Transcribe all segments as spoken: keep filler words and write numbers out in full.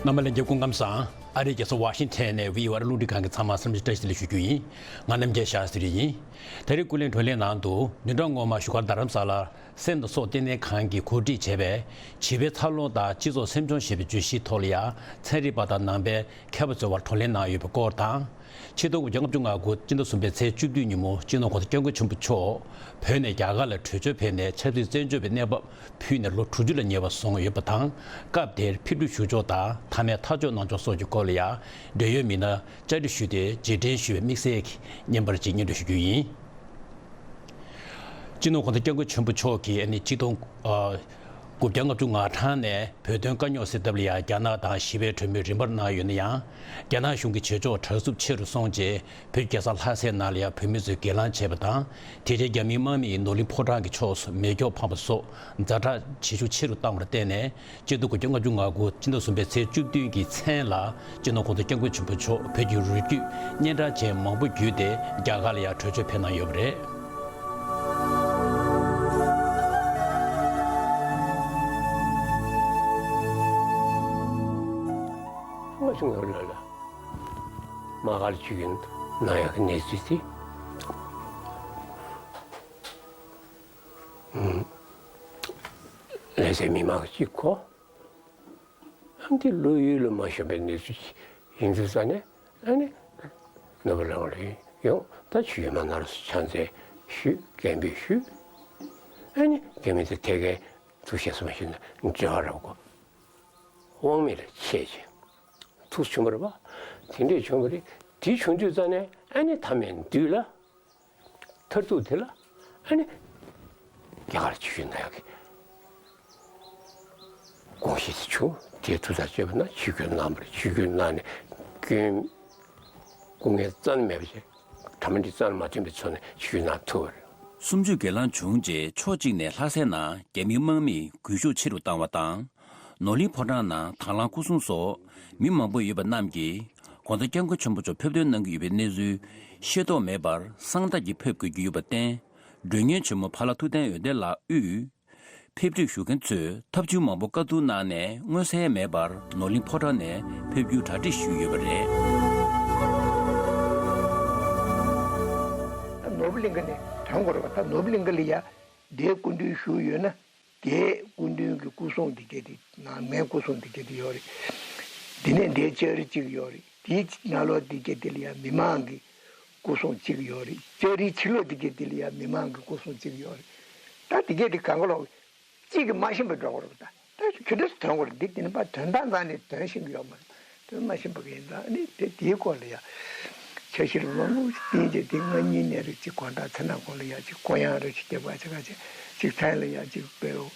རྣམ་པ་ལྷན་རྒྱས་སྐུ་ཁམས་བཟང་། ཨ་རིའི་རྒྱལ་ས་ཝ་ཤིང་ཐན་ནས་བྷི་ཨོ་ཨེ་རླུང་འཕྲིན་ཁང་གི་ཚང་མ་འཚམས་འདྲི་བཀྲ་ཤིས་བདེ་ལེགས་ཞུ་རྒྱུ་ཡིན། ང་རྣམ་རྒྱལ་ཤཱ་སི་རི་ཡིན། ད་རེས་སྐུ་ལས་འཕྲོ་ལས་ནང་དུ་བདུན་ཕྲག་སྔོན་མ་བཞུགས་སྒར་རྡ་རམ་ས་ལར་སེམས་དང་སྲོག་བརྟན་ལྡན་ཁང་གིས་གོ་སྒྲིག་བྱས་པའི་བྱིས་པའི་འཚར་ལོངས་དང་སྤྱི་ཚོགས་སེམས་ཆུང་ཞེས་པའི་བརྗོད་གཞིའི་ཐོག་ལ་ཡང་ཚན་རིག་པ་དང་ནང་པའི་མཁས་པ་ཚོའི་དབར་བགྲོ་གླེང་གནང་ཡོད་པའི་སྐོར་དང་། ཆིག་སྟོང་དགུ་བརྒྱ་ལྔ་བཅུ་ང་དགུ་སྤྱི་ཟླ་གསུམ་པའི་ཚེས་བཅུ་བདུན་ཉིན་མོ་སྤྱི་ནོར་༸གོང་ས་༸སྐྱབས་མགོན་ཆེན་པོ་མཆོག་བོད་ནས་རྒྱ་གར་ལ་བྲོས་བྱོལ་ཕེབས་ནས་ཆབ་སྲིད་བཙན་བྱོལ་བའི་གནས་བབ་ཕུད་ནས་ལོ་དྲུག་ཅུ་ལ་ཉེ་བ་སོང་ཡོད་པ་དང་། སྐབས་དེར་ཕེབས་སྒྲུབ་ཞུ་ཕྱོགས་དང་མཐའ་མའི་ཐག་གཅོད་གནང་ཕྱོགས་སོགས་ཀྱི་སྐོར་ལ་ཡང་འབྲེལ་ཡོད་མི་སྣ་བཅར་འདྲི་ཞུས་ཏེ་རྗེས་དྲན་ཞུ་བའི་དམིགས་བསལ་གྱི་བརྙན་པར་ཅིག་སྙན་སྒྲོན་ཞུ་རྒྱུ་ཡིན། སྤྱི་ནོར་༸གོང་ས་༸སྐྱབས་མགོན་ཆེན་པོ་མཆོག་གིས་ཨ་ནི་ཆིག་སྟོང་དགུ་བརྒྱ་ལྔ་བཅུ་ང་གྲངས་ནས་བོད་དོན་དཀའ་རྙོག་སེལ་ཐབས་ལ་ཡང་རྒྱ་ནག་དང་ཞི་བའི་གྲོས་མོལ་རིམ་པར་གནང་ཡོད་ན་ཡང་། རྒྱ་ནག་གཞུང་གི་བྱེད་ཕྱོགས་དྲག་རྩུབ་ཆེ་རུ་སོང་རྗེས་བོད་རྒྱལ་ས་ལྷ་སའི་ནང་ལ་ཡང་བོད་མི་ཚོས་སྒེར་ལངས་བྱས་པ་དང་། དེ་རྗེས་རྒྱ་མིའི་དམག་མིས་ནོར་གླིང་ཕོ་བྲང་གི་ཕྱོགས་སུ་མེ་སྒྱོགས་འཕངས་པ་སོགས་ཛ་དྲག་བྱེད་ཤུགས་ཆེ་རུ་བཏང་བར་བརྟེན་ནས། སྤྱི་ཟླ་དགུ་བརྒྱ་ལྔ་བཅུ་ང་དགུ་སྤྱི་ཟླ་གསུམ་པའི་ཚེས་བཅུ་བདུན་གྱི་མཚན་ལ་སྤྱི་ནོར་༸གོང་ས་༸སྐྱབས་མགོན་ཆེན་པོ་མཆོག་བོད་ཀྱི་རུས་རྒྱུད་སྙན་གྲགས་ཅན་མང་པོ་བརྒྱུད་དེ་རྒྱ་གར་ལ་ཡང་བྲོས་བྱོལ་ཕེབས་གནང་ཡོད་པ་རེད། ང་ཚོ་ངོ་ལ་ལ་མ་གར་བྱེད་ཀྱིན་ན་ཡག་གི་གནས་ཚུལ་དེ། ལས་སའི་མི་མང་གཅིག་གོ། ཨ་ནི་བློ་ཡུལ་ལ་མ་ཤོང་པའི་གནས་ཚུལ་ཡིན་དུས་ཙ་ནས། ཨ་ནི་ནོར་བུ་གླིང་ལ་ཡོང་། ད་ཆུ་ཡོད་མ་ནར་སོ་ཕྱག་འཚལ་ཞུས། སྐད་འབོད་ཞུས། ཨ་ནི་རྒྱ་མི་ཚོ་ཐད་ཀའི་ཐུགས་ཞེ་སོང་ཞུས་ན་འབྲེལ་བ་རག་གོ། དབང་མེད་ལ་ཆད་ཅིང་ཐུགས་བྱུང་བ་རེད་པ། དེ་འདྲས་བྱུང་བ་རེད། དེ་བྱུང་དུས་ཙ་ནས་ཨ་ནི་མཐའ་མའི་མདུན་ལ། མཐར་ཐུག་དེ་ལ་ཨ་ནི་རྒྱ་གར་ཆིབས་བསྒྱུར་གནང་ཡག་གི་དགོངས་གཞི་དེ་བྱུང་། དེ་ཐུགས་ཐག་གཅོད་པ་ན་ཆིབས་བསྒྱུར་གནང་བ་རེད། ཆིབས་བསྒྱུར་གནང་ནས་སྐྱོན་སྐུ་ངལ་རྩ་ནས་མེད་པ་བྱས། གྲ་མ་འགྲིག་རྩ་ནས་མ་ཐོན་པའི་ཚོགས་ནས་ཆིབས་བསྒྱུར་གནང་ཐུབ་པ་རེད། གསུམ་བཅུའི་སྒེར་ལངས་བྱུང་རྗེས་ཕྱོགས་གཅིག་ནས་ལྷ་སའི་ནང་རྒྱ་མིའི་དམག་མིས་སྒུལ་ཤུགས་ཆེ་རུ་བཏང་བ་དང་། ནོར་གླིང་ཕོ་བྲང་ནང་དང་བླངས་སྐུ་སྲུང་སོགས་མི་མང་པོ་ཡོད་པ་རྣམས་ཀྱིས་༸གོང་ས་༸སྐྱབས་མགོན་ཆེན་པོ་མཆོག་ཕེབས་ཐོན་གནང་གི་ཡོད་པའི་གནས་ཚུལ་ཤེས་རྟོགས་མེད་པར་གསང་བདག་གིས་ཕེབས་དགོས་ཀྱི་ཡོད་པར་བརྟེན། མགྲོན་གཉེར་ཆེན་མོ་ཕ་ལྷ་ཐུབ་བསྟན་འོད་ལྡན་ལགས་དབུས་ཕེབས་སྒྲིག་ཞུ་མཁན་ཚོས་ཐབས་ཇུས་མང་པོ་བཀའ་བསྡུར་གནང་ནས་མངོན་གསལ་མེད་པར་ནོར་གླིང་ཕོ་བྲང་ནས་ཕེབས་རྒྱུའི་གྲ་སྒྲིག་ཞུས་ཡོད་པ་རེད། ནོར་བུ་གླིང་ག་ནས་ཐོན་དགོས་རེད་པ། ད་ནོར་བུ་གླིང་ག་ལ་ཡ་འདིའི་སྐུ་མདུན་བཞུགས་ཡོད་ན། དེའི་སྐུ་མདུན་གྱི་སྐུ་སྲུང་དེ་གྱད་དེ་ནང་མའི་སྐུ་སྲུང་དེ་གྱད་དེ་ཡོད་རེད། དེ་ནས་འདིའི་ལྕགས་རི་གཅིག་ཡོད་རེད། དེའི་ནང་ལོགས་དེ་གྱད་དེ་ལ་ཡང་མི་མང་གི་སྐུ་སྲུང་གཅིག་ཡོད་རེད། ལྕགས་རིའི་ཕྱི་ལོགས་དེ་གྱད་དེ་ལ་ཡང་མི་མང་གི་སྐུ་སྲུང་གཅིག་ཡོད་རེད། ད་དེ་གྱད་དེ་གང་ག་ལོག་གཅིག་གིས་མ་ཤེས་པ་འགྲོ་གི་རེད་པ། ད་ད་ཁྱོད་ཚོས་ཐོན་དགོས་རེད། འདི་དེ་ནས་ཕར་ཐོན་སྟངས་རྩ་ནས་ཐོན་ཤེས་ཀྱི་ཡོད་མ་རེད། དོན་མ་ཤེས་པ་གི་ཡིན་ཙང་ནི་དེ་དེའི་སྐོར་ལ་ཡ་འཆར་གཞི་ལ་ལོ་ལོ་ཞིག་བཏིང་རྗེས་དེ་སྔ་ཉིན་ནས་རེ་གཅིག་དགོང་དག་མཚན་ནག་གུང་ལ་ཡ་གཅིག་ཀོ་ཡང་རེ་གཅིག་རྒྱབ་ག་ཅིག་ག་ཅིག་གཅིག་མཚན་ལ་ཡ་གཅིག་དཔེ་རུ།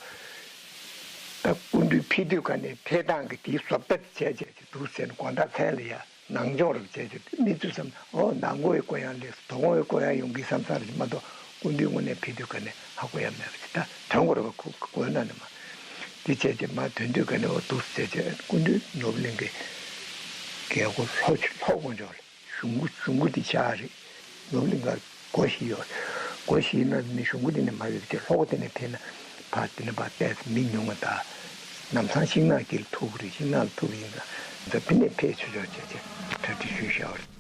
ད་སྐུ་མདུན་ཕེབས་དུས་ག་ནས་ཕེབས་སྟངས་ཀྱི་དེའི་བཟོ་ལྟ་བྱས་བྱས་ཅིག་འདུག་ཟེར་ནས་དགོང་དག་མཚན་ལ་ཡ་ནང་སྦྱོང་རེ་བྱས་བྱས་དེ་མི་ཚོས་བསམ་ཨོ་ནང་སྒོ་ཡི་ཀོ་ཡང་ལེགས་སོ། དོ་དགོང་ཡི་ཀོ་ཡང་ཡོང་གི་བསམ་བསམ་རེ་མ་གཏོགས་སྐུ་མདུན་དངོས་གནས་ཕེབས་དུས་ག་ནས་ཧ་གོ་ཡ་མེད་པ་ཅིག་ད་དོན་གོ་རེ་བ་ཁུག་གོ་ན་ནི་མ། དེ་བྱས་རྗེས་མར་ཐོན་དུས་ག་ནས་འོ་འདུག་ཟེར་བྱས་སྐུ་མདུན་ནོར་བུ་གླིང་གི་རྒྱལ་སྒོ་ལྷོ་ཕྱོགས་ལྷོ་དགོན་ཕྱོགས་ལ་གཞུང་སྒོ་གཞུང་སྒོ་དེ་ཆགས་རེད། ནོར་བུ་གླིང་ག་སྒོ་བཞི་ཡོད་རེད། སྒོ་བཞི་ཡིན་ན་ནི་གཞུང་སྒོ་དེ་ནས་མར་ཡོད་དེ་ལྷོ་སྒོ་དེ་ནས་ཕེབས་ན་ཕར་དེ་ནས་ཕར་བལྟས་ཚེ་མི་ཉུང་ང་ད་ལམ་སང་ཤིང་ནགས་དཀྱིལ་ཐུག་གི་རེད། ཤིང་ནགས་ལ་ཐུག་གི་ཡིན་ཙང་ད་དེ་ནས་ཕེབས་ཆོག་ཆོག་བྱས་བྱས་གྲ་སྒྲིག་ཞུས་བཞག་པ་རེད།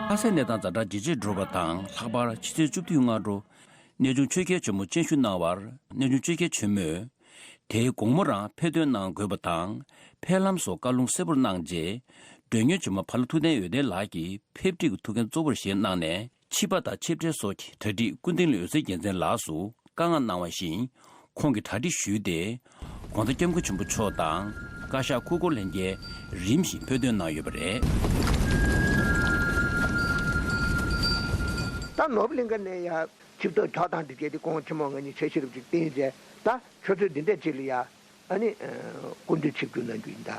ལྷ་སའི་གནས་སྟངས་ཛ་དྲག་ཇེ་ཆེར་འགྲོ་བ་དང་། ལྷག་པར་ཕྱི་ཚེས་བཅུ་བདུན་སྔ་དྲོ་གནས་ཆུང་ཆོས་རྒྱལ་ཆེན་མོ་སྤྱན་ཞུ་གནང་བར་གནས་ཆུང་ཆོས་རྒྱལ་ཆེན་མོས་དེའི་དགོང་མོ་རང་ཕེབས་ཐོན་གནང་དགོས་པ་དང་། ཕེབས་ལམ་སོགས་བཀའ་ལུང་གསལ་པོར་གནང་རྗེས། མགྲོན་གཉེར་ཆེན་མོ་ཕ་ལྷ་ཐུབ་བསྟན་འོད་ལྡན་ལགས་ཀྱིས་ཕེབས་སྒྲིག་གི་ཐུགས་འགན་གཙོ་བོར་བཞེས་གནང་ནས། ཆིབས་པ་དང་ཆིབས་གྲལ་སོགས་ཀྱི་གྲ་སྒྲིག་སྐུ་མདུན་ལ་འོད་ཟེར་རྒྱལ་མཚན་ལགས་སུ་བཀའ་མངགས་གནང་བ་བཞིན། ཁོང་གིས་གྲ་སྒྲིག་ཞུས་ཏེ། ༸གོང་ས་༸སྐྱབས་མགོན་ཆེན་པོ་མཆོག་དང་བཀའ་ཤག་སྐུ་འཁོར་ལྷན་རྒྱས་རིམ་བཞིན་ཕེབས་ཐོན་གནང་ཡོད་པ་རེད། ད་ནོར་བུ་གླིང་ག་ནས་ཡར་ཆིབས་ཐོག་ཐོག་དང་འདི་གས་དེ་གོང་ཆེན་མོ་ང་གཉིས་འཆར་གཞི་རུ་ཅིག་བཏིང་རྗེས་ད་ཆུ་ཚོད་འདི་འདྲས་ཅིག་ལ་ཡ་ཨ་ནི་སྐུ་མདུན་ཆིབས་བསྒྱུར་གནང་རྒྱུ་ཡིན་ད།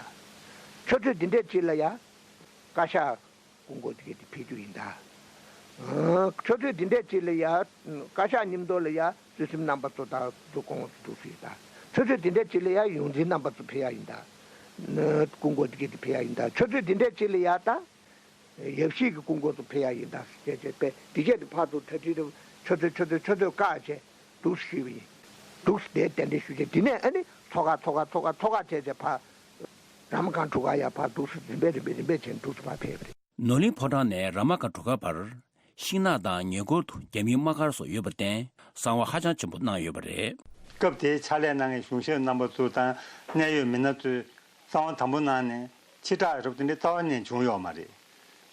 ཆུ་ཚོད་འདི་འདྲས་ཅིག་ལ་ཡ་བཀའ་ཤག་སྐུ་འཁོར་དེ་གས་དེ་ཕེབས་རྒྱུ་ཡིན་ད། ཨ། ཆུ་ཚོད་དེ་འདྲས་ཅིག་ལ་ཡ། བཀའ་ཤག་མཉམ་དུ་ལ་ཡ་བརྩེ་སེམས་རྣམ་པ་ཚོ་དང་འདུ་ཁང་དུ་ཞུས་ད། ཆུ་ཚོད་དེ་འདྲས་ཅིག་ལ་ཡ་ཡོངས་འཛིན་རྣམ་པ་ཚོ་ཕེབས་ཡ་ཡིན་ད། སྐུ་འཁོར་དེ་གས་དེ་ཕེབས་ཡ་ཡིན་ད། ཆུ་ཚོད་དེ་འདྲས་ཅིག་ལ་ཡ་ད། ཡབ་གཞིས་ཀྱི་སྐུ་འཁོར་ཚོ་ཕེབས་ཡ་ཡིན་ད་ཟེར་བྱས་པས་དེ་གས་དེ་ཕར་ཚུར་གྲ་སྒྲིག་རེ་ཆུ་ཚོད་ཆུ་ཚོད་ཆུ་ཚོད་བཀག་བྱས་འདུག་ཞུས་པ་ཡིན། འདུག་སེ་དེ་གདན་འདྲེན་ཞུས་བྱས། དེ་ནས་ཨ་ནི་མཚོ་ཁ་མཚོ་ཁ་མཚོ་ཁ་མཚོ་ཁ་བྱས་བྱས་ཕར་ར་མ་སྒང་གྲུ་ཁ་ཡར་ཕར་འདུག་སེ་རིམ་པས་རིམ་པས་རིམ་པས་བྱས་འདུག་སེ་ཕར་ཕེབས་པ་རེད། ནོར་གླིང་ཕོ་བྲང་ནས་ར་མ་སྒང་གྲུ་ཁ་བར་ཤིང་ནགས་དང་ཉེ་འཁོར་དུ་རྒྱ་མིའི་དམག་སྒར་སོགས་ཡོད་པར་བརྟེན་གསང་བ་ཧ་ཅང་ཆེན་པོ་གནང་ཡོད་པ་རེད། སྐབས་དེའི་ཕྱག་ལས་གནང་མཁན་གཞུང་ཞབས་རྣམ་པ་ཚོ་དང་གནད་ཡོད་མི་སྣ་ཚོས་གསང་བ་དམ་པོ་གནང་ནས་ཕྱིར་བསྒྲགས་རབ་དེ་འདྲའི་རྩ་བ་ནས་བྱུང་ཡོད་མ་རེད།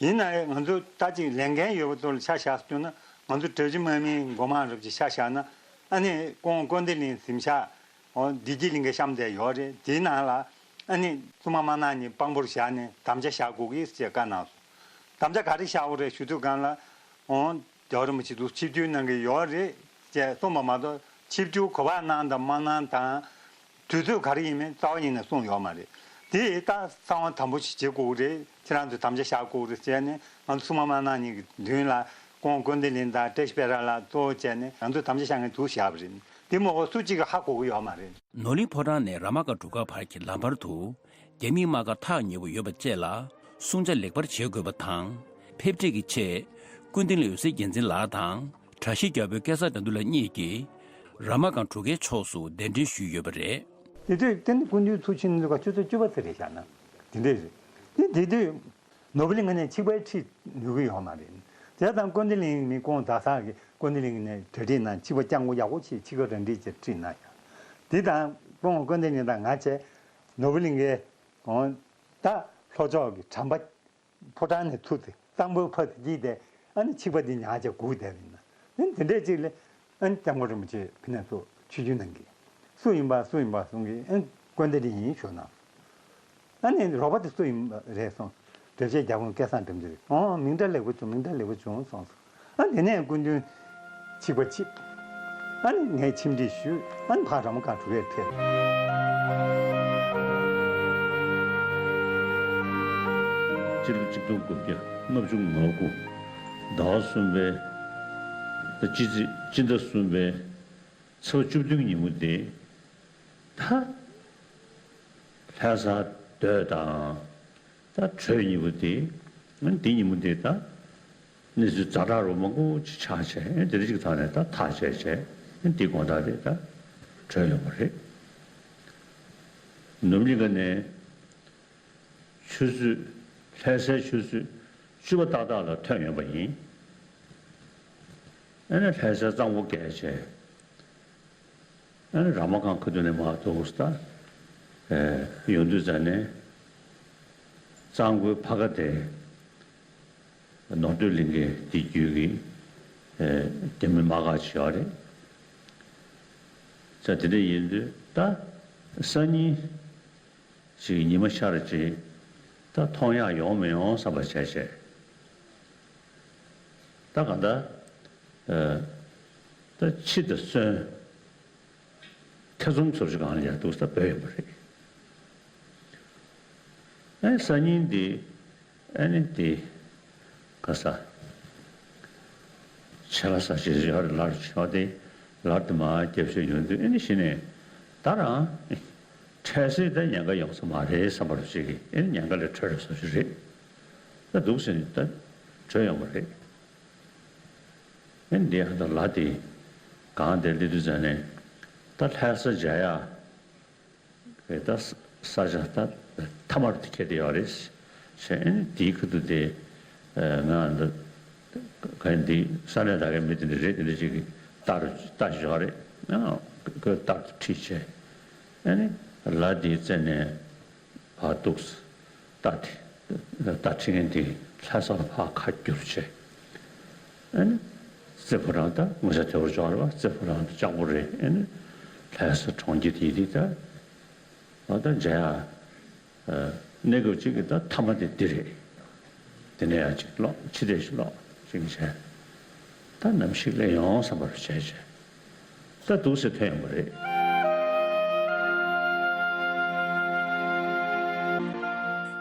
ཡིན་ན་ཡང་ང་ཚོ་ད་ཅིག་ལས་འགན་ཡོད་པ་ཚོ་ལ་ཆ་བཞག་སོང་ན། ང་ཚོ་གྲྭ་བཞི་དམག་མིའི་འགོ་དམངས་རབ་ཅིག་ཆ་བཞག་ན། ཨ་ནི་ཁོང་ཀོན་ཏི་ལིན་གཟིམ་ཤག་འོ་བདེ་སྐྱིད་གླིང་གའི་གཤམ་དེ་ཡོད་རེད། དེའི་ནང་ལ་ཨ་ནི་བཙུན་མ་དམར་ནག་གཉིས་དཔང་པོར་བཞག་ནས་དམ་བཅའ་བཞག་དགོས་ཀྱི་ཞེས་བཀའ་གནང་སོང་། དམ་བཅའ་ག་རེ་བཞག་དགོས་རེད་ཞུ་དུས་སྒང་ལ། འོ་རྒྱལ་བ་རིན་པོ་ཆེ་ཚོ་ཆིབས་བསྒྱུར་གནང་གི་ཡོད་རེད་ཅེས་གསུངས་པ་མ་གཏོགས། ཆིབས་བསྒྱུར་ག་པར་གནང་དང་མ་གནང་དང་། དུས་ཚོད་ག་རེ་ཡིན་མིན་རྩ་བ་ཉིད་ནས་གསུངས་ཡོད་མ་རེད། དེ་ད་གསང་བ་དམ་པོ་ཞིག་བྱེད་དགོས་རེད། ཁྱེད་རང་ཚོས་དམ་བཅའ་བཞག་དགོས་རེད་ཟེར་ནས། ང་ཚོ་བཙུན་མ་དམར་ནག་གཉིས་ཀྱི་མདུན་ལ་ཁོང་ཀོན་ཏི་ལིན་དང་བཀྲ་ཤིས་སྤེན་ར་ལགས་གཙོ་བོ་བྱས་ནས་ང་ཚོས་དམ་བཅའ་བཞག་མཁན་དེ་བཞག་པ་རེད། དེ་མ་གཏོགས་སུ་གཅིག་གིས་ཧ་གོ་གི་ཡོད་མ་རེད། ནོར་གླིང་ཕོ་བྲང་ནས་ར་མ་སྒང་གྲུ་ཁ་བར་གྱི་ལམ་བར་དུ་རྒྱ་མིའི་དམག་སྒར་ཐག་ཉེ་པོ་ཡོད་པ་བཅས་ལ་སྲུང་བྱ་ལེགས་པར་བྱེད་དགོས་པ་དང་། ཕེབས་འཁྲིད་ཀྱི་ཆེད་ཀུན་བཏུས་ལ་འོད་ཟེར་རྒྱལ་མཚན་ལགས་དང་། གྲྭ་བཞི་རྒྱལ་པོའི་སྐལ་བཟང་དགྲ་འདུལ་ལགས་གཉིས་ཀྱིས་ར་མ་སྒང་གྲུ་ཁའི་ཕྱོགས་སུ་གདན་འདྲེན་ཞུས་ཡོད་པ་རེད། དེ་དུས་དེ་ནི་སྐུ་མདུན་ཚུར་ཕྱིན་ནས་ལོ་ཆུ་ཚོད་བཅུ་པ་ཙམ་རེད་བཞག་ན། དེ་འདྲས་རེད། དེ་དེ་དུས་ནོར་བུ་གླིང་ནས་ཆིབས་པ་ཁྲིད་ནུས་ཀྱི་ཡོད་མ་རེད། དེ་དང་ཀུན་བཏུས་གླིང་མི་ཁོང་ད་ས་གི་ཀུན་བཏུས་གླིང་ནས་གྲ་སྒྲིག་གནང་། ཆིབས་པ་སྐྱབས་མགོན་ཡག་པོ་བྱས། ཆིབས་ཁ་ར་འདྲིས་བྱས་ཁྲིད་གནང་ཡོད། དེ་དང་ཁོང་ཀུན་བཏུས་གླིང་དང་ང་བཅས་ནོར་བུ་གླིང་གའི་འོང་ད་ལྷོ་ཕྱོགས་ཀྱི་གྲམ་པ་ཕོ་བྲང་ནས་ཚུར་དེ་གཙང་པོའི་ཕ་དེ་དཀྱིལ་དེ་ཨ་ནི་ཆིབས་པ་དེ་ཉག་ཅིག་སྒུག་བསྡད་པ་ཡིན་ན། ཨ་ནི་དེ་འདྲས་ཅིག་ལ་ཨ་ནི་སྐྱབས་མགོན་རིན་པོ་ཆེ་ཕི་ནས་ཚུར་ཆིབས་བསྒྱུར་གནང་གི། སུ་ཡིན་པ་སུ་ཡིན་པ་གསུང་གི། ཨ་ནི་ཀུན་བཏུས་གླིང་ཡིན་ཞུ་ན། ཨ་ནི་རོགས་པ་དེ་སུ་ཡིན་པ་རེད་གསུངས། དོལ་རྒྱལ་རྒྱལ་དཔོན་སྐལ་བཟང་དགྲ་འདུལ་རེད། ཨོ་མིང་འདྲ་ལེགས་པོ་བྱུང་། མིང་འདྲ་ལེགས་པོ་བྱུང་གསུངས་སོང་། ཨ་དེ་ནས་སྐུ་མདུན་ཆིབས་པ་ཆིབས། ཨ་ནི་ངས་ཆིབས་འགྲིག་ཞུས། ཨ་ནི་ཕར་ར་མ་སྒང་གྲུ་ཁར་ཕེབས། སྤྱི་ལོ་གཅིག་སྟོང་དགུ་བརྒྱ་ལྔ་བཅུ་ང་དགུ་ཟླ་བ་གསུམ་པའི་ད་སྤྱི་ཚེས་སྤྱི་ཟླ་གསུམ་པའི་ཚེས་པ་བཅུ་བདུན་ཉིན་མོ་དེ། ད་ལྷ་ས་སྡོད་དང་ད་བྲོས་ཉིན་མོ་དེ། འདི་ཉིན་མོ་དེ་ད་གནས་ཚུལ་ཛ་དྲག་རུ་མང་པོ་ཅིག་ཆགས་བྱས། དེ་རིང་གཅིག་ཐོག་ནས་ད་ཐག་བཅད་བྱས། འདི་དགོང་དག་དེ་ད་བྲོས་ཡོང་བ་རེད། ནོར་གླིང་ཁ་ནས་ཆུ་ཚོད་ལྷ་སའི་ཆུ་ཚོད་བཅུ་པ་ཏག་ཏག་ལ་ཐོན་ཡོང་པ་ཡིན། ཨ་ནི་ལྷ་སའི་གཙང་པོ་བརྒལ་བྱས། ཨ་ནི་ར་མ་སྒང་ཁ་ཐུག་ནས་མར་འདུག་སེ་ད་ཡོང་དུས་ཙ་ནས་གཙང་པོའི་ཕ་ཁ་དེ་ནོར་སྟོད་གླིང་གའི་དེ་བརྒྱུད་ཀྱི་རྒྱ་མི་དམག་སྒར་ཅིག་ཡོད་རེད། ཙ་དེ་འདྲ་ཡིན་དུས་ད་སང་ཉིན་ཅིག་ཉི་མ་ཤར་རྗེས་ད་མཐོང་ཡག་ཡོང་མི་ཡོང་བསམ་པ་བྱས་བྱས། ད་གང་ལྟར་ད་འཆི་དང་གསོན་ཐེ་ཚོམ་ཚོར་ཅིག་གང་ལ་ཡར་འདུག་སེ་བྲོས་ཡོང་བ་རེད། ཨ་ནི་སང་ཉིན་དེ་ཨ་ནི་དེ་ག་ས་ཕྱེད་ཀ་ཟ་བྱས་ཡར་ལར་ཆགས་ཏེ་ལར་དུ་མར་རྒྱབ་བྱས་ཡོང་དུས། ཨ་ནི་གཞི་ནས་ད་རང་འཕྲལ་སེལ་ད་ཉེན་ཁ་ཡོང་ས་མ་རེད་བསམ་པ་རུ་ཞིག་གིས། ཨ་ནི་ཉེན་ཁ་ལས་གྲོལ་བའི་བཟོ་ཞིག་རེད། ད་འདུག་སེ་ནས་ད་བྲོས་ཡོང་བ་རེད། ཨ་ནི་འདི་ཧ་ད་ལ་དེ་གང་དེ་སླེབས་དུས་ཙ་ནས་ད་ལྷ་ས་མཇལ་ཡག་གི་ད་ས་ཆ་ད་མཐའ་མར་དེ་ཁེལ་བསྡད་ཡོད་རེད། བྱས་ཨ་ནི་དེའི་ཁ་ཐུག་དེ་ང་འདི་ག་འདི་ས་གནས་ད་གའི་མི་དེ་འདྲ་རེད། དེ་འདྲ་ཅིག་གིས་ལྟ་རུ་ལྟ་བཞིན་ཡོད་རེད། ཁོས་ལྟ་རུ་ཁྲིད་བྱས། ཨ་ནི་ལ་དེའི་རྩེ་ནས་ཕར་འདུག་སེ་རྟ་དེ་རྟ་ཁྲིད་མཁན་དེ་ལྷ་ས་ལ་ཕར་ཁ་བསྒྱུར་བྱས། ཨ་ནི་རྩེ་ཕོ་བྲང་ད་ངོ་ཤ་དེ་བོར་འཇོག་རེད་བ། རྩེ་ཕོ་བྲང་ད་ལྕགས་པོ་རེད། ཨ་ནི་ལྷ་ས་གྲོང་ཁྱེར་དེ་དེ་ད་ཨ་ད་མཇལ་ཡག་གནས་སྐབས་གཅིག་གི་ད་མཐའ་མ་དེ་འདི་རེད། དེ་ནས་ཡང་གཅིག་ལོག་ཕྱི་བལྟས་ཤིག་ལོག་ཅིག་བྱས། ད་ནམ་ཞིག་སླེབས་ཡོང་བསམ་པ་རུ་བྱས་བྱས། ད་འདུག་སེ་ཐོན་ཡོང་བ་རེད།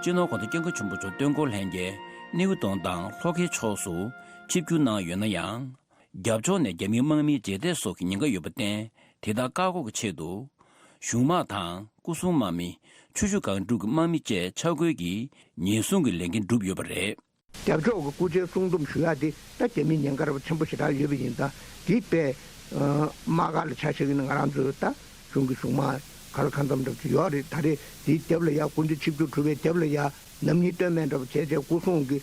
སྤྱི་ནོར་༸གོང་ས་༸སྐྱབས་མགོན་ཆེན་པོ་མཆོག་སྟོན་འཁོར་ལྷན་རྒྱས་སྣེའུ་གདོང་དང་ལྷོ་ཁའི་ཕྱོགས་སུ་ཆིབས་བསྒྱུར་གནང་ཡོད་ན་ཡང་། རྒྱབ་ཕྱོགས་ནས་རྒྱ་མིའི་དམག་མིའི་རྗེས་འདེད་སོགས་ཀྱི་ཉེན་ཁ་ཡོད་པར་བརྟེན། དེ་དག་བཀག་འགོག་གི་ཆེད་དུ། གཞུང་དམག་དང་སྐུ་སྲུང་དམག་མི། ཆུ་ཤུར་སྒང་དྲུག་གི་དམག་མི་བཅས་ཆ་བགོས་ཀྱིས་ཉེན་སྲུང་གི་ལས་འགན་བསྒྲུབས་ཡོད་པ་རེད། རྒྱབ་ཕྱོགས་ཀྱི་སྐུ་ཕྱྭའི་སྲུང་སྡོམ་ཞུ་ཡག་དེ་ད་རྒྱ་མིའི་ཉེན་ཁ་རབ་ཆེན་པོ་ཞེ་དྲག་ཡོད་པ་ཡིན་ཙང་། དེ་དཔེ་ དམག་སྒར་ལ་ཆ་བཞག་ནས་ང་རང་ཚོའི་ད་གཞུང་གི་གཞུང་དམག་ག་ལ་གང་འཚམ་འདྲ་པོ་ཅིག་ཡོད་རེད། ད་རེས་དེའི་རྒྱབ་ལ་ཡ་སྐུ་མདུན་ཆིབས་བསྒྱུར་གྲུབ་པའི་རྒྱབ་ལ་ཡ་ནམ་ཉིན་སྟོན་སྨད་འདྲ་པོ་བྱས་བྱས་སྐུ་སྲུང་གི་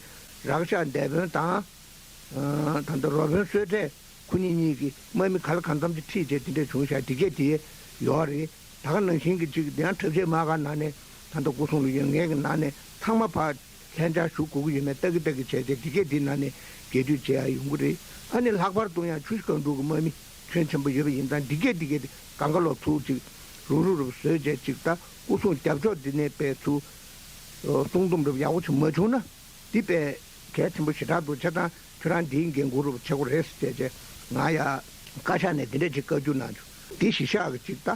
རག་ཤག་འདས་དཔོན་དང་། ད་ལྟ་རོ་དཔོན་གསོལ་གྲལ་ཁོ་གཉིས་གཉིས་ཀྱི་དམག་མི་ག་ལ་གང་འཚམ་ཅིག་ཁྲིད་བྱས་དེ་འདྲ་བྱུང་ཤག་དེ་གས་དེ་ཡོད་རེད། ད་ག་ནང་བཞིན་གྱི་ཅིག་དེ་ཡང་གྲབས་ཆེའི་དམག་སྒར་ནང་ནས་ད་ལྟ་སྐུ་སྲུང་ལ་ཡོད་མཁན་གྱི་ནང་ནས་ཚང་མ་ཕར་ལྷན་བཅར་ཞུ་དགོས་ཀྱི་ཡོད་མེད་ལྟ་གི་ལྟ་གི་བྱས་བྱས་དེ་གས་དེ་ནང་ནས་རྒྱས་བསྡུས་བྱེད་ཡ་ཡོང་གི་རེད། ཨ་ནི་ལྷག་པར་དུ་ཡང་ཆུ་བཞི་སྒང་དྲུག་གི་དམག་མི་ཁྱོན་ཆེན་པོ་ཡོད་པ་ཡིན་ཙང་དེ་གས་དེ་གས་དེ་གང་ག་ལོག་ཚུར་ཅིག་རུག་རུག་རུག་བཟོས་བྱས་ཅིག་ད་སྐུ་སྲུང་རྒྱབ་ཕྱོགས་འདི་ནས་དཔེ་ཚུར་སྲུང་སྡོམ་རུབ་ཡག་པོ་ཅིག་མ་བྱུང་ན། འདི་དཔེ་གལ་ཆེན་པོ་ཞེ་དྲག་འདུག་བྱས་ཙང་ཁྱོད་རང་འདིའི་འགན་འཁུར་རོགས་བྱེད་དགོས་རེད་ཟེར་བྱས་བྱས་ང་ཡ་བཀའ་ཤག་ནས་འདི་འདྲ་ཅིག་བཀའ་བསྒྱུར་གནང་བྱུང་། འདི་གཞི་བཞག་གི་ཅིག་ད་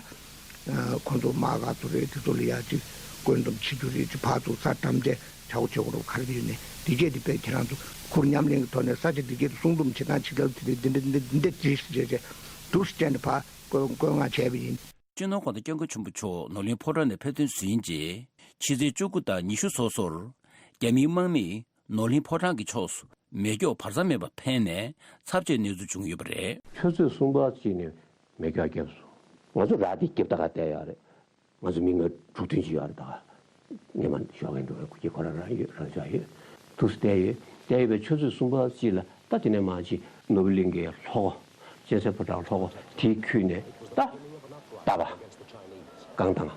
ཁོང་ཚོ་དམག་སྒར་ཚོ་རེད། དེ་ཚོ་ལ་ཡ་ཅིག་བཀོད་འདོམས་བྱེད་རྒྱུ་རེད། ཅིག་ཕར་ཚུར་ས་བཀྲམ་བྱས་བྱ་དགོས་བྱེད་དགོས་རོགས་ག་རེ་ཡོད་ནས་འདི་གས་འདི་དཔེ་ཁྱེད་རང་ཚོ་ཁུར་མཉམ་ལེན་གི་ཐོག་ནས་ས་ཆ་འདི་གས་འདི་སྲུང་སྡོམ་བྱེད་སྟངས་ཅིག་ལ་དེ་འདི་འདི་འདི་འདི་འདི་བྱས་བྱས་འདུག་སེ་བྱས་ནས་ཕར་བཀོད་བཀོད་མངགས་བྱས་པ་ཡིན། སྤྱི་ནོར་གོང་ས་སྐྱབས་མགོན་ཆེན་པོ་མཆོག་ནོར་གླིང་ཕོ་བྲང་ནས་ཕེབས་ཐོན་ཟིན་རྗེས་ཕྱི་ཚེས་བཅུ་དགུ་དང་ཉི་ཤུ་སོ་སོར་རྒྱ་མིའི་དམག་མིས་ནོར་གླིང་ཕོ་བྲང་གི་ཕྱོགས་སུ་མེ་སྒྱོགས་བར་མཚམས་མེད་པར་འཕེན་ནས་ཚབས་ཆེའི་གནས་ཚུལ་བྱུང་ཡོད་པ་རེད། ཆུ་ཚོད་གསུམ་པ་ཅིག་ནས་མེ་སྒྱོགས་བརྒྱབ་སོང་། ང་ཚོ་རག་དེ་རྒྱབ་ད་ག་བསྡད་ཡོད་རེད། ང་ཚོ་མི་ལྔ་དྲུག་བདུན་ཅིག་ཡོད་རེད། ད་ག་ཉི་མ་ཞོགས་ཀས་འགྲོ་བའི་སྐུ་སྐྱེ་ཁོ་རང་རང་ཡོད་རང་ཤག་ཡོད། འདུག་སེ་བསྡད་ཡོད། བསྡད་ཡོད་པའི་ཆུ་ཚོད་གསུམ་པ་ཅིག་ལ་ད་དེ་ནས་མར་ཅིག་ནོར་བུ་གླིང་གི་ལྷོ་སྒོ་གཅན་གཟན་ཕོ་བྲང་ལྷོ་སྒོ་དེའི་ཁུལ་ནས་ད་རྟ་པ་རྐང་ཐང་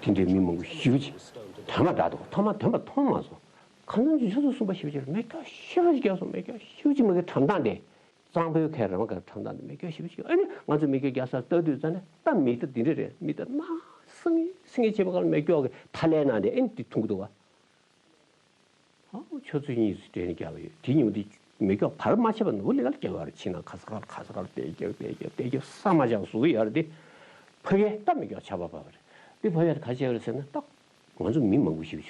དེ་འདྲའི་མི་མང་པོ་ཞེ་པོ་ཅིག་དོན་མ་འདྲ་འདུག་ཐོག་མ་དོན་པ་མཐོང་མ་སོང་། གང་འཚམ་ཅིག་ཆུ་ཚོད་གསུམ་པ་བཞི་པ་ཅིག་ལ་མེ་སྒྱོགས་ཞེ་པོ་ཅིག་བརྒྱབ་སོང་། མེ་སྒྱོགས་ཞེ་པོ་ཅིག་མ་གི་གྲམ་ཐང་དེ། གཙང་པོའི་ཁའི་ར་མ་ག་གྲམ་ཐང་དུ་མེ་སྒྱོགས་ཞེ་པོ་ཞིག་ཨ་ནི་ང་ཚོ་མེ་སྒྱོགས་རྒྱག་སར་ལྟ་དུས་ཙ་ནས་ད་མི་ད་འདི་འདྲ་རེད། མི་ད་དམར་སིང་སིང་ངེ་བྱེད་པ་ག་ལ་མེ་སྒྱོགས་ཀྱི་ཐ་ལན་ནང་དེ་ཨེ་ནི་དེ་འཐུང་གི་འདུག་བ། ཨ་ཆུ་ཚོད་གཉིས་སུ་སྤྲད་ནས་རྒྱག་པ་ཡོད། དེ་ཉིན་དེ་མེ་སྒྱོགས་བར་མ་ཆད་པ་ནོར་བུ་གླིང་ག་ལ་རྒྱག་ཡོད་རེད། ཕྱི་ནང་ཁ་ས་ཁ་ཁ་ས་ཁ་ལ་དེ་རྒྱབ་དེ་རྒྱབ་དེ་རྒྱབ་ས་མ་བཞག་བཟོ་གི་ཡོད་རེད། དེ་ཕ་གིར་ད་མེ་སྒྱོགས་ཆར་པ་བབས་པ་རེད། དེ་ཕ་གིར་ག་བྱས་པ་རེད་ཟེར་ན་ད། ང་ཚོ་མི་མང་པོ་ཞིག་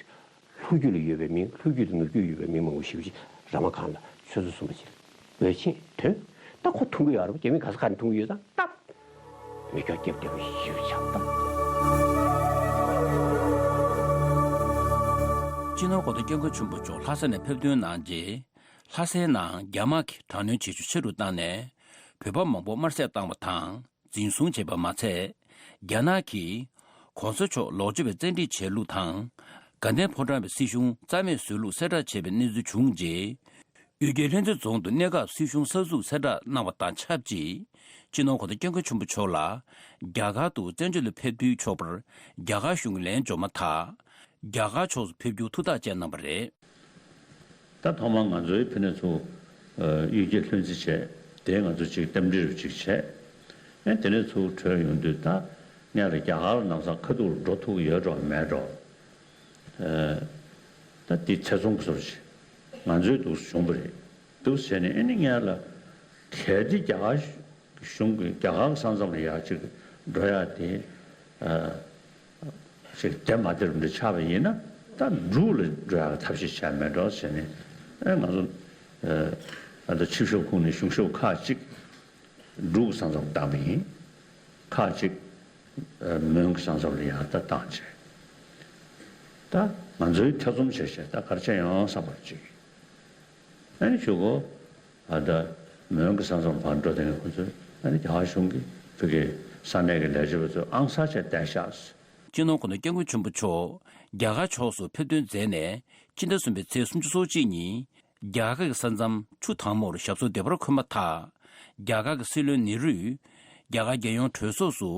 ལྷོ་རྒྱུད་ལ་ཡོད་པའི་མི། ལྷོ་རྒྱུད་དང་ནུབ་རྒྱུད་ཡོད་པའི་མི་མང་པོ་ཞིག་ར་མ་གང་ལ་ཆུ་ཚོད་གསུམ་པ་ཕྱིར་འབོད་ཆེད་ཐོན། ད་ཁོ་འཐུང་གི་ཡོད་རེད་པ། རྒྱ་མི་ག་ས་ག་ནས་འཐུང་གི་ཡོད་ཙང་ད་མེ་སྒྱོགས་རྒྱབ་རྒྱབ་ཞིག་ཆགས་ད། སྤྱི་ནོར་གོང་ས་སྐྱབས་མགོན་ཆེན་པོ་མཆོག་ལྷ་ས་ནས་ཕེབས་ཐོན་གནང་རྗེས་ལྷ་སའི་ནང་རྒྱ་དམག་གིས་དྲག་གནོན་བྱེད་ཤུགས་ཆེ་རུ་བཏང་ནས་བོད་པ་མང་པོ་དམར་བསད་བཏང་བ་དང་། འཛིན་བཟུང་བྱས་པ་མ་ཚད། རྒྱ་ནག་གིས་གོང་ས་མཆོག་ལོག་སྤྱོད་པའི་བཙན་ཁྲིད་བྱས་ལུགས་དང་། དགའ་ལྡན་ཕོ་བྲང་བའི་སྲིད་གཞུང་རྩ་མེད་བཟོས་ལུགས་གསལ་བསྒྲགས་བྱས་པའི་གནས་ཚུལ་བྱུང་རྗེས། ཨོ་རྒྱན་ལྷུན་རྩེ་རྫོང་དུ་གནས་སྐབས་སྲིད་གཞུང་གསར་འཛུགས་གསལ་བསྒྲགས་གནང་བ་དང་ཆབས་ཅིག་སྤྱི་ནོར་གོང་ས་སྐྱབས་མགོན་ཆེན་པོ་མཆོག་ལ་རྒྱ་གར་དུ་བཙན་བྱོལ་དུ་ཕེབས་དུས་ཆོག་པར་རྒྱ་གར་གཞུང་གི་ལན་འབྱོར་མ་ཐག་རྒྱ་གར་ཕྱོགས་སུ་ཕེབས་རྒྱུར་ཐུགས་ཐག་བཅད་གནང་བ་རེད། ད་ཐོག་མར་ང་ཚོའི་ཕ་ནས་ཚུར་གཡུལ་རྒྱལ་ལྷུན་རྩེ་བྱས། དེ་ང་ཚོ་ཅིག་རྟེན་འབྲེལ་རུ་ཅིག་བྱས། ཨེ་དེ་ནས་ཚུར་བྲོས་ཡོང་དུས་ད་སྔོན་ལ་རྒྱ་གར་ལ་ལམ་སང་ཁ་ཐུག་ལ་འགྲོ་ཐུབ་ཀྱི་ཡོད་འགྲོ་མེད་འགྲོ། ཨེ་ད་དེ་ཐེ་ཚོམ་གྱི་བཟོ་འདྲ་ཅིག་ང་ཚོའི་འདུག་སེ་བྱུང་བ་རེད། འདུག་སེ་བྱས་ནས་ཨེ་ནི་སྔོན་ལ་གལ་ཏེ་རྒྱ་གར་གཞུང་གིས་རྒྱ་གར་གྱི་ས་མཚམས་ལ་ཡར་ཅིག་འགྲོ་ཡག་དེ་ཨ། ཞིག་དེ་མ་དེར་འདྲ་ཆགས་པ་ཡིན་ན་ད་འབྲུག་ལ་འགྲོ་ཡག་ཐབས་ཤེས་བྱས་མེད་འགྲོ་ཟེར་ནས། ཨེ་ང་ཚོ་ཨ་ད་ཆིབས་ཞབས་ཁོངས་ནས་གཞུང་ཞབས་ཁག་ཅིག་འབྲུག་གི་ས་མཚམས་བཏང་པ་ཡིན། ཁག་ཅིག་མོན་གྱི་ས་མཚམས་ལ་ཡར་ད་བཏང་བྱས། ད་ང་ཚོའི་ཐེ་ཚོམ་བྱས་བྱས་ད་ག་རེ་བྱས་ཡོང་བསམ་པ་ཅིག་ཨ་ནི་ཞུ་གོ། ཨ་ད་མོན་གྱི་ས་མཚམས་བར་འགྲོ་དེ་ནས་ཁོ་ཚོས་ཨ་ནི་རྒྱ་གར་གཞུང་གིས་བོད་ཀྱི་ས་གནས་ཀྱི་ལས་བྱེད་པ་ཚོས་ཨང་གསར་བྱས་བསྡད་ཤག་སྤྱི་ནོར་གོང་ས་སྐྱབས་མགོན་ཆེན་པོ་མཆོག་རྒྱ་གར་ཕྱོགས་སུ་ཕེབས་ཐོན་མཛད་ནས་སྤྱི་ཟླ་གསུམ་པའི་ཚེས་སུམ་ཅུ་སོ་གཅིག་ཉིན་རྒྱ་གར་གྱི་ས་མཚམས་ཆུ་དྭངས་མོར་ཞབས་སོར་བདེ་བར་འཁོད་མ་ཐག་རྒྱ་གར་གྱི་སྲིད་བློན་ནེ་རུས་རྒྱ་གར་རྒྱལ་ཡོངས་གྲོས་ཚོགས་སུ་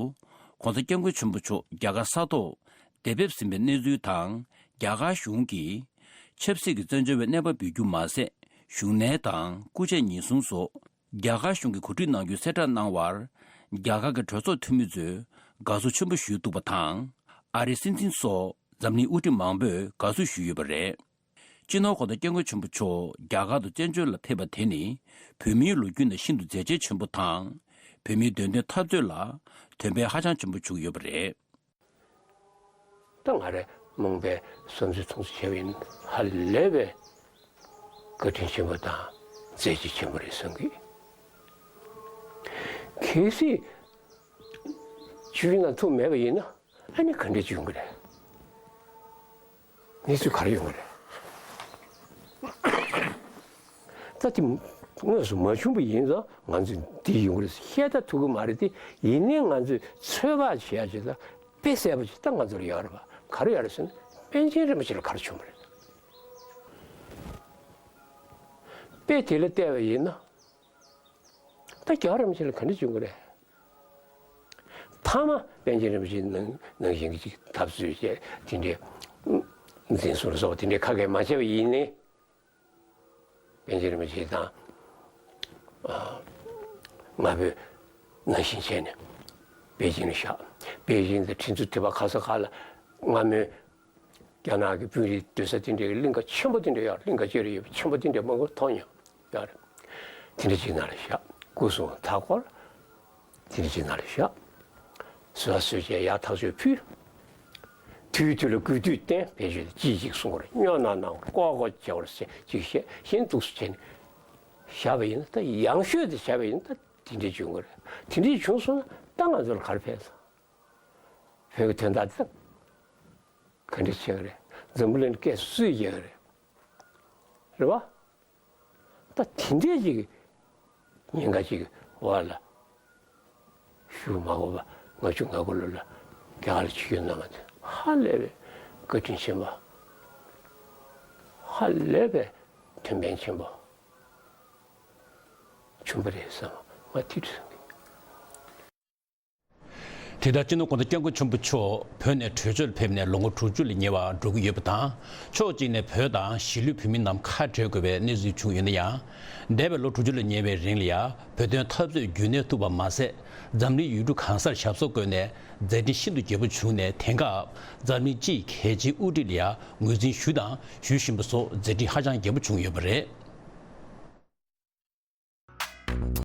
གོང་ས་སྐྱབས་མགོན་ཆེན་པོ་མཆོག་རྒྱ་གར་ས་ཐོག་དེ་ཕེབས་ཟིན་པའི་གནས་ཚུལ་དང་། རྒྱ་གར་གཞུང་གིས་ཆབ་སྲིད་ཀྱི་བཙན་བྱོལ་བའི་གནས་བབ་འབུལ་རྒྱུ་མ་ཟད། བཞུགས་གནས་དང་སྐུ་ཆས་ཉེན་སྲུང་སོགས་རྒྱ་གར་གཞུང་གིས་གོ་སྒྲིག་གནང་རྒྱུ་གསལ་བསྒྲགས་གནང་བར། རྒྱ་གར་གྱི་གྲོས་ཚོགས་འཐུས་མི་ཚོས་དགའ་བསུ་ཆེན་པོ་ཞུས་འདུག་པ་དང་། ཨ་རིའི་སྲིད་འཛིན་སོགས་འཛམ་གླིང་དབུ་ཁྲིད་མང་པོས་དགའ་བསུ་ཞུས་ཡོད་པ་རེད། སྤྱི་ནོར་གོང་ས་སྐྱབས་མགོན་ཆེན་པོ་མཆོག་རྒྱ་གར་དུ་བཙན་བྱོལ་ལ་ཕེབས་པ་དེ་ནི་བོད་མིའི་ལོ་རྒྱུས་ནང་ཤིན་ཏུ་མཛད་རྗེས་ཆེན་པོ་དང་། བོད་མིའི་བདེན་དོན་འཐབ་རྩོད་ལ་དོན་ཕན་ཧ་ཅང་ཆེན་པོ་བྱུང་ཡོད་པ་རེད། ད་ང་རེ་རྨོངས་པའི་བསམ་ཚུལ་ཐུང་ཙམ་བྱས་པ་ཡིན། ཧ་ལས་པའི་བཀའ་དྲིན་ཆེན་པོ་དང་མཛད་རྗེས་ཆེན་པོ་རེད་བསམ་གི། གལ་སྲིད་ཆུ་ཤུར་ནང་ཐུག་མེད་པ་ཡིན་ན་ཨ་ནི་ག་འདྲ་ཅིག་ཡོང་གི་རེད། གནས་ཚུལ་ག་རེ་ཡོང་གི་རེད། ད་དེ་ དངོས་སུ་མ་བྱུང་བ་ཡིན་ཙང་ང་ཚོས་འདི་ཡོང་གི་རེད་བཤད་ད་ཐུབ་ཀྱི་མ་རེད་དེ། ཡིན་ནའི་ང་ཚོས་ཚོད་དཔག་བྱེད་ཡ་ཅིག་ད་དཔེ་གསལ་པོ་ཅིག་ད་ང་ཚོར་ཡོད་རེད་པ། ག་རེ་ཡོད་རེད་ཟེར་ན་པཎ་ཆེན་རིན་པོ་ཆེ་ལ་ག་རེ་བྱུང་བ་རེད། དཔེ་དེ་ལ་བལྟས་པ་ཡིན་ན་ད་རྒྱལ་བ་རིན་པོ་ཆེ་ལ་ག་འདྲ་བྱུང་གི་རེད། ཕ་མ་པཎ་ཆེན་རིན་པོ་ཆེ་ནང་ནང་བཞིན་གྱི་ཅིག་འཐབ་རྩོད་བྱས་དེ་འདྲའི་འཛིན་བཟུང་ལ་སོགས་པ་དེ་འདྲའི་ཁ་སྐད་མ་བྱས་པ་ཡིན་ནའི། པཎ་ཆེན་རིན་པོ་ཆེ་དང་ཨ་རྔ་བོས་ནང་བཞིན་བྱས་ནས་པེ་ཅིང་ལ་བཞག་པེ་ཅིང་དང་ཁྲིན་ཏུའུ་དེ་བ་ག་ས་ག་ལ་སྔ་མོའི་རྒྱ་ནག་གི་དཔོན་རིགས་སྡོད་ས་དེ་འདྲའི་གླིང་ག་ཆེན་པོ་དེ་འདྲ་ཡོད། གླིང་ག་ཅེ་རེ་ཡོད་པ་ཆེན་པོ་དེ་འདྲའི་མང་པོ་མཐོང་མྱོང་ཡོད་རེད། དེ་འདྲ་ཅིག་ནང་ལ་བཞག་སྐུ་གསུང་ཐུགས་ཀྱི་དེ་འདྲ་ཅིག་ནང་ལ་བཞག་བཟོད་པ་བཟོད་བྱས་ཡར་ཐག་གཅོད་ཕུལ། དུས་དུས་ལ་གུས་འདུད་བསྟེན། བེད་སྤྱོད་ཅིག་ཅིག་གསུང་བར་སྨྱོ་ན་ན་ཀོ་ཀོ་བྱ་བར་ཟེར་ཅིག་བཤད་གཞན་འདུག་སུ་བྱས་ནས་བཞག་པ་ཡིན་ན་ད་ཡང་ཤོས་དེ་བྱས་པ་ཡིན་ན་ད་དེ་འདྲ་བྱུང་གི་རེད། དེ་འདྲ་བྱུང་སོང་ན་ད་ང་ཚོར་ག་རེ་ཕན་སོང་། བོད་ཀྱི་དོན་དག་དེ་ག་འདྲ་བྱེད་ཀྱི་རེད། འཛམ་བུ་གླིང་སྐད་སུས་བརྗེད་ཀྱི་རེད། རེད་བ། ད་དེ་འདྲའི་ཅིག་ཉེན་ཁ་ཅིག་འོག་ལ་བཞུགས་མ་དགོས་པ་ལྔ་བཅུ་ང་དགུ་ལོ་ལ་རྒྱ་གར་ལ་ཆིབས་བསྒྱུར་གནང་བ་དེ་ཧ་ལས་པའི་བཀའ་དྲིན་ཆེན་པོ། ཧ་ལས་པའི་ཐུགས་ཕན་ཆེན་པོ་བྱུང་བ་རེད་བསམ། ང་དེ་འདྲ་བསམ་གི། དེ་ལྟར་སྤྱི་ནོར་༸གོང་ས་༸སྐྱབས་མགོན་ཆེན་པོ་མཆོག་བོད་ནས་བྲོས་བྱོལ་ཕེབས་ནས་ལོ་ངོ་དྲུག་ཅུ་ལ་ཉེ་བར་འགྲོ་གི་ཡོད་པ་དང་། ཕྱོགས་གཅིག་ནས་བོད་དང་གཞིས་ལུས་བོད་མི་རྣམས་ཁ་བྲལ་དགོས་པའི་གནས་ཚུལ་བྱུང་ཡོད་ན་ཡང་། འདས་པའི་ལོ་དྲུག་ཅུ་ལ་ཉེ་བའི་རིང་ལ་ཡང་བོད་དོན་འཐབ་རྩོད་རྒྱུན་གནས་ཐུབ་པ་མ་ཟད། འཛམ་གླིང་ཡུལ་གྲུ་གང་སར་ཞབས་སོར་བཀོད་ནས་མཛད་འཕྲིན་ཤིན་ཏུ་རྒྱས་པོ་བྱུང་ནས། དེང་སྐབས་འཛམ་གླིང་སྤྱིའི་གལ་ཆེའི་དབུ་ཁྲིད་ལ་ཡང་ངོས་འཛིན་ཞུས་དང་ཞུ་བཞིན་པ་སོགས་མཛད་འཕྲིན་ཧ་ཅང་རྒྱས་པོ་བྱུང་ཡོད་པ་རེད།